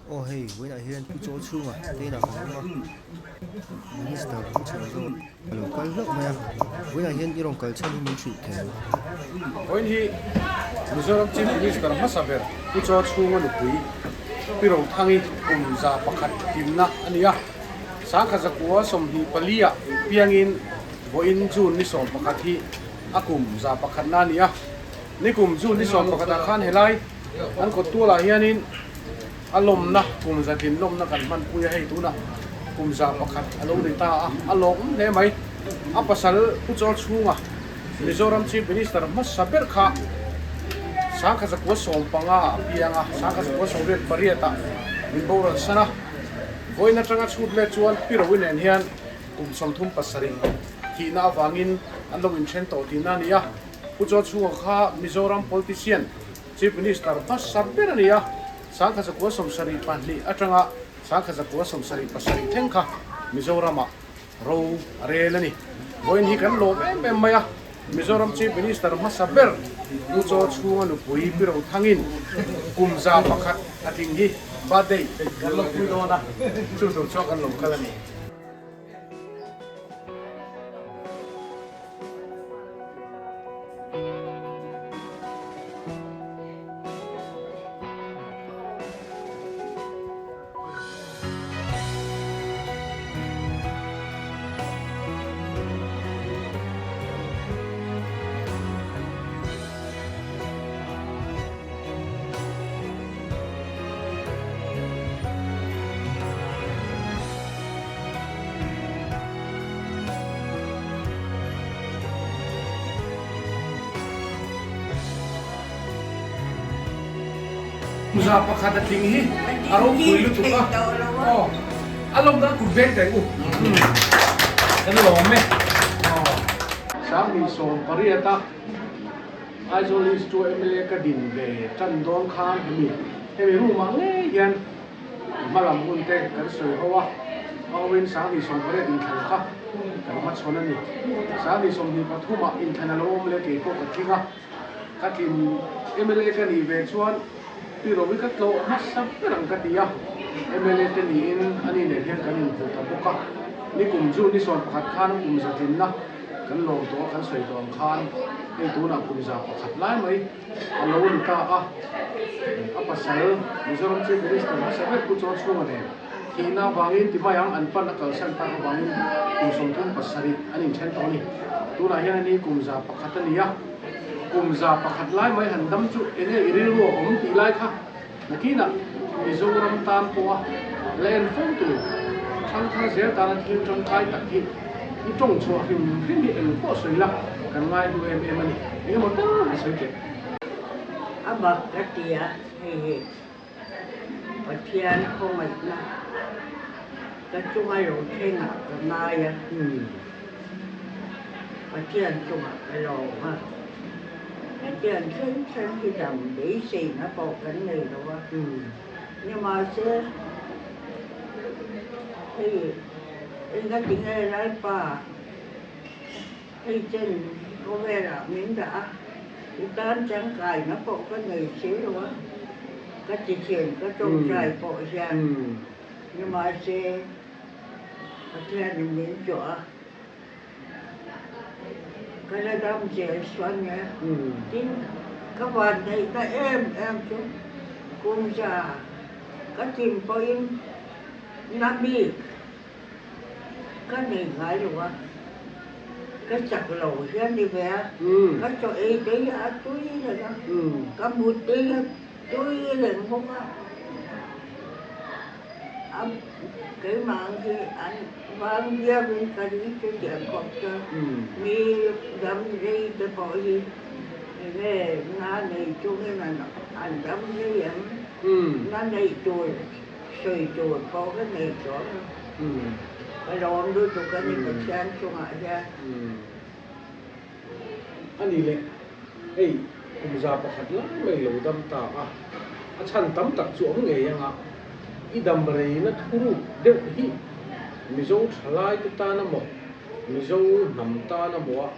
Aw hei vawiinah hian Pu Chaw chhunga te inah kan awm a, Minister Pu Chhanzawm a lo kal hlauh mai a, vawiinah hian i rawn kal chhan hi min hrilh thei ang. Vawiin hi Mizoram Chief Minister hmasa ber Pu Chaw chhunga nupui Pi Rothangi kum 101 timna a ni a, Sangkhat 124 ah piangin vawiin June ni 11 hi a kum 101 na a ni a, nikum June ni 11 ah khan helai an kawt tualah hianin a lawmna kum zatlin lawmna kan hmanpui a, hei tunah kum 101 a lo ni ta a, a lawm hle mai. A pasal Pu Chaw chhunga Mizoram Chief Minister hmasa ber kha 1915 ah a piang a, 1988 ah min boral san a, vawiin atanga chhut let chuan Pi Rowi nen hian kum 37 thihna avangin an lo inthen tawh tihna a ni a, Pu Chaw chhunga kha Mizoram politician Chief Minister hmasa ber a ni a, 1972 atanga 1977 thleng kha Mizoramah ro a rel a ni. Vawiin hi kan lawm em em mai a, Mizoram Chief Minister hmasa ber Pu Chaw chhunga nupui Pi Rothangin kum 101 a tling hi birthday kan lawmpui dawn a, chu tur chuan kan lo kal a ni. Za pakhat a tling hi a ropui lutuk a, aw a lawm dan kut veng teh u, kan lawm e. 2018 a Aizawl East chu mla ka din ve tan dawn khan hemi hemi room ah ngei hian hmalam hun te kan sawi ho a, a awin 2018 inthlan kha kan hmachhawn a ni. 2023 ah inthlan a lo awm leh kei pawh ka tling a. Ka tlin mla ka nih ve chuan Pi Rovi ka tlawh hmasa ber ang ka ti a, mla te niin ani nen hian kan inhmu ta bawk a, nikum chu ni 11 khan kum za tlinna kan lawm tawh a, kan sawi tawh ang khan hei tunah kum 101 lai mai a lo ni ta a, a pasal Mizoram Chief Minister hmasa ber Pu Chawchhunga nen thihna avangin ti mai ang an pan a kalsan tak avangin kum 37 an inthen tawh a ni. Tunah hian ani kum 101 a ni a, kum 101 lai mai han dam chu enge i rilru a awm tih lai kha nakinah Mizoram tan pawha la en fo tur thangthar zel tana thil tangkai tak hi i tawng chhuah hrim hrim hi eng pawh sawi la kan ngai hnu em em a ni. Engemaw tal han sawi teh. A bak ka ti a, hei hi Pathian khawngaihna ka chunga lo thlengah ka ngai a, Pathian chungah ka lawm a, hetiang thleng thleng hi dam beiseina pawh kan nei lo a, nimahse hei engatinge Lalpa Hei chen khawvelah min dah a, i tan tangkaina pawh ka nei si lo a, ka ti thin, ka tawngtai pawh hian nimahse Pathianin min chawh a, ka la dam zel suan nia. Tin, ka vanneihna em em chu kum za ka tlin pawhin na bik Ka nei ngai lo a, ka chak lo hian ni ve a, ka chaw ei te hi a tui reng a, ka mut te hi a tui reng bawk a, a keimah ang hi an vang viauin ka ring chu tiang khawp chuan mi dam rei te pawh hi enge na nei chungin an dam rei em, na neih tur. Sawi tur pawh ka nei tawh lo. Ka lawm lutuk a ni Pathian chungah hian. A ni le, hei kum 101 lai mai lo dam ta a, a chhan tam tak chu awm ngei anga i dam reina thuruk deuh hi Mizo thalai te tan amaw, Mizo hnam tan amaw a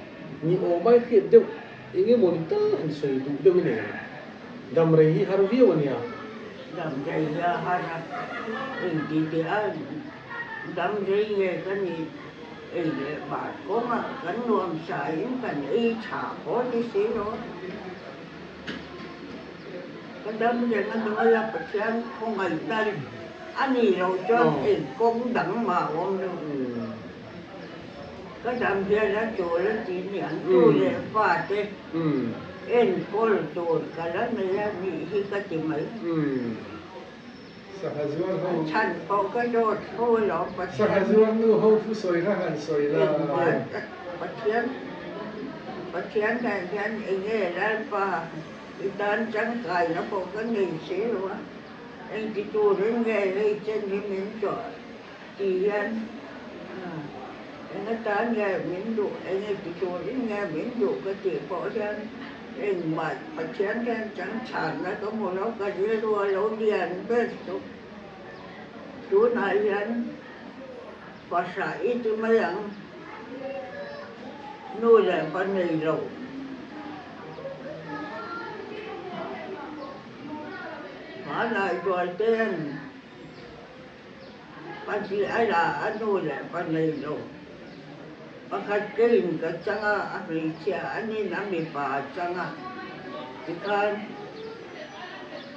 ni awm ai hriat deuh eng emaw ni tal han sawi duh deuh i nei ang. Dam rei hi har viau a nia. Damrei hi a har a, engti tih a damrei nge ka nih ei leh bar kawngah kan nuam saiin kan ei tha pawh ni si lo. Ka dam reng a hnuai a Pathian khawngaihna a nih loh chuan eng kawng dang mah a awm lo. Ka dam hian a tul a ti niang tu leh fate enkawl tur ka la nei a nih hi ka ti mai. Sangha zuar ho. A chhan pawh ka zawt fo alawm Pathian. Sangha zuar nu ho thu sawi kha han sawi la. Pathian Pathian nen hian enge Lalpa i tan tangkaina pawh ka nei si lo a, engti turin nge hei chen hi min chawh Ti hian eng atan nge min duh, eng nge ti turin nge min duh ka tih pawh hian engmah Pathian hian changchhanna ka hmu lo, ka rilru a lo lian ber chu. Tunah hian pasah i ti mai ang, nu leh pa nei lo. Hmanlai tual ten. Pahnih a la a nu leh pa nei lo. Pakhat keiin ka chang a, a hmeichhia a nin a mipa a chang a. Tikhan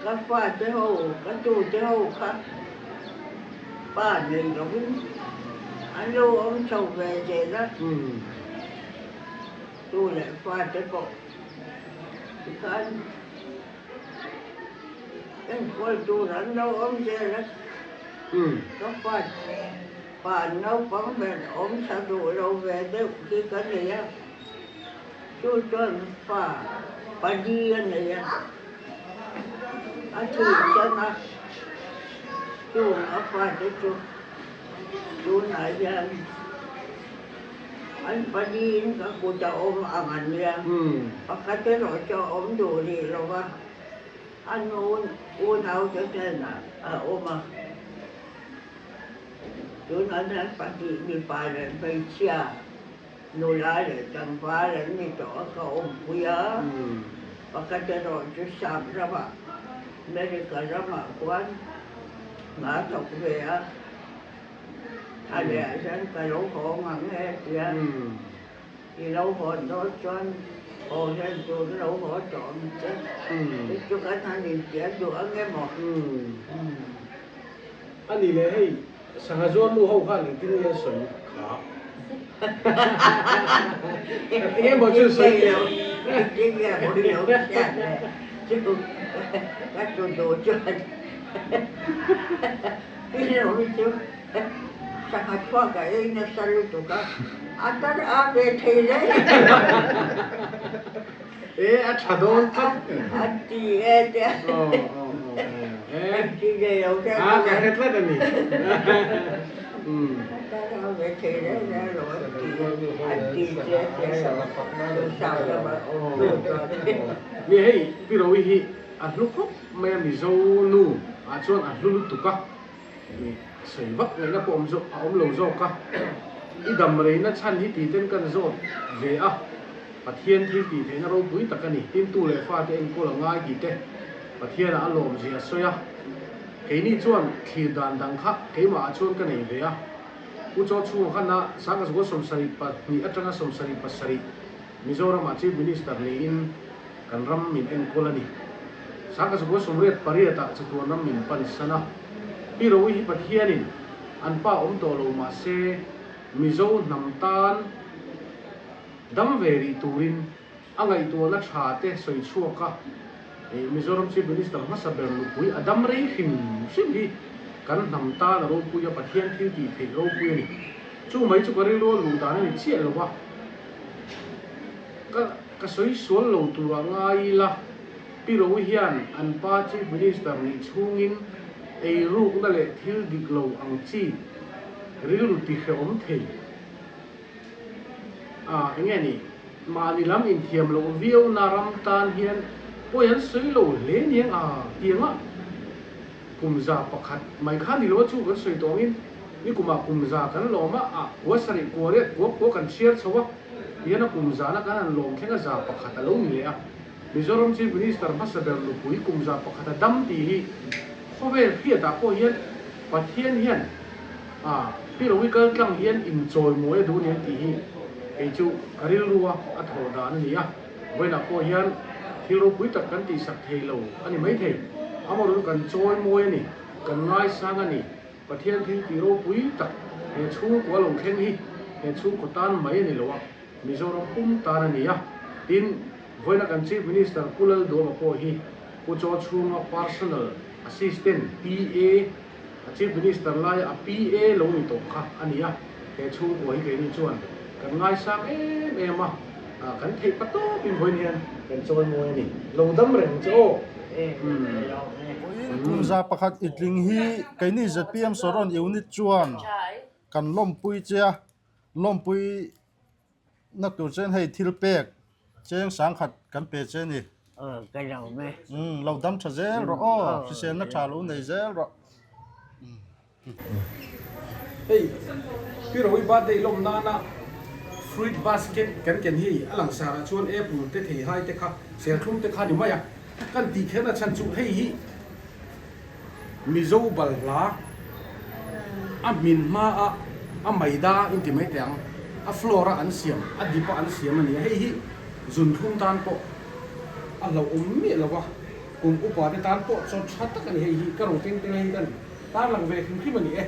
ka fate ho, ka tute ho kha pa nei lovin an lo awm chho ve zel a, tu leh fate pawh tikhan. Enkawl tur an lo awm zel a, ka pa pa naupang ber awm tha duh lo ve deuh hi ka nei a, chu chuan fa pali a nei a, a thih chan a, chung a fate chu tunah hian An paliin ka kut a awm ang a nia, pakhat erawh chu a awm duh rih lo va, a nu unaute hnenah a awm a. Tunah hian pahnih mipa leh hmeichhia, nula leh tlangval an ni tawh a, ka awmpui a, pakhat erawh chu sap ramah, America ramah khuan hna thawk ve a. A leh hian ka lo haw ngang e tia i lo hawn dawn chuan haw hian tun lo haw tawh ang che chu chu kan han intiam duh ang em aw? A ni leh hei sangha zuar nu ho khan engtin nge an sawi kha? Eng emaw chu sawi lo. Engtin nge maw i lo hriat le chu ka tu duh chuan. I lo hi chu sangha chhuak a ei nasa lutuk a, a tar a ve thei hle. E a tha dawn tlat. A ti e te. Ti ve lo te. A ka hre tlat a ni. A tar a ve thei hle hle lo a ti a ti che che lo. Chu lam a awm chu chuan. Ni hei Pi Rovi hi A hlu khawp mai a, Mizo nu ah chuan a hlu lutuk a, i sawi vak ngaihna pawh awm zawk a awm lo zawk a, i dam reina chhan hi tih ten kan zawt ve a, Pathian thil tih theihna ropui tak a ni, tin tu leh fate enkawl a ngai tih te Pathian ah a lawm zia a sawi a, keini chuan thlir dan dang kha keimah ah chuan ka nei ve a, U Chaw chhunga khan a Sangkazukua 72 atanga 77 Mizoram ah Chief Minister niin Kan ram min enkawl a ni. Sangkazukua 88 ah chatuan ram min pan san a. Pi Rowi hi Pathianin an pa awm tawh lo mah se Mizo hnam tan dam ve rih turin a ngaihtuahna tha te sawi chhuak a, Mizoram Chief Minister hmasa ber nupui a dam rei hrim hrim hi kan hnam tan a ropui a, Pathian thil tih theih ropui a ni. Chu mai chu ka rilru a luh dan a ni chiah lo va. Ka Ka sawi sual lo tur a ngai ila, Pi Rowi hian an pa Chief Minister nih chhungin eirukna leh thil dik lo ang chi rilru ti hrehawm thei a, enge ni, mahni lam inthiam loh viau na ram tan hian pawi an sawi lo hle niang a tiang a, kum 100 mai kha ni lo a chu kan sawi tawh angin nikumah kum za kan lawm a, ah kua sarih kua riat kua kua kan chhiar chho a. Hian a kum zana kan han lawm thleng a 100 a lo ni leh a. Mizoram Chief Minister hmasa ber nupui kum 100 a dam tih hi Khawvel hriatah pawh hian Pathian hian a Pirowi kal tlang hian inchawimawi a duh nen tih hi kei chu ka rilru a a thawh dan a ni a. Vawiinah pawh hian thil ropui tak kan tihsak thei lo a ni maithei. Amaherawhchu kan chawimawi a ni, kan ngaisang a ni. Pathian thil tih ropui tak he chhungkua lo thleng hi he chhungkaw tan mai a ni lo a, Mizoram pum tan a ni a. Tin, vawiina kan Chief Minister Pu Lalduama pawh hi Pu Chaw chhunga Personal Assistant, PA, a Chief Minister laia a PA lo ni tawh kha a ni a. He chhungkua hi keini chuan kan ngaisang em em a, kan theih pa tawpin vawiin hian kan chawimawi a ni. Lo dam reng che aw. Vawiin kum 100 i tling hi keini zpm Saron Unit chuan kan lawmpui che a, lawmpui na tur chuan hei thil pek cheng 10,000 kan pe che a ni. Ka lo me. Lo dam tha zel rawh aw, hriselna tha lo nei zel rawh. Hei Pi Rohi birthday lawm nana fruit basket kan ken hi a langsar ah chuan apple te theihai te kha serthlum te kha ni mai a, kan tih kher na chhan chu hei hi Mizo balhla a hmin hma a a maida in ti mai teh ang a floor a an siam a dip a an siam a ni a, hei hi zunthlum tan pawh a hlauhawm miah lo va. Kum upa te tan pawh chaw tha tak a ni hei hi ka rawng teng teng a hi kan tarlang ve hrim hrim a ni e.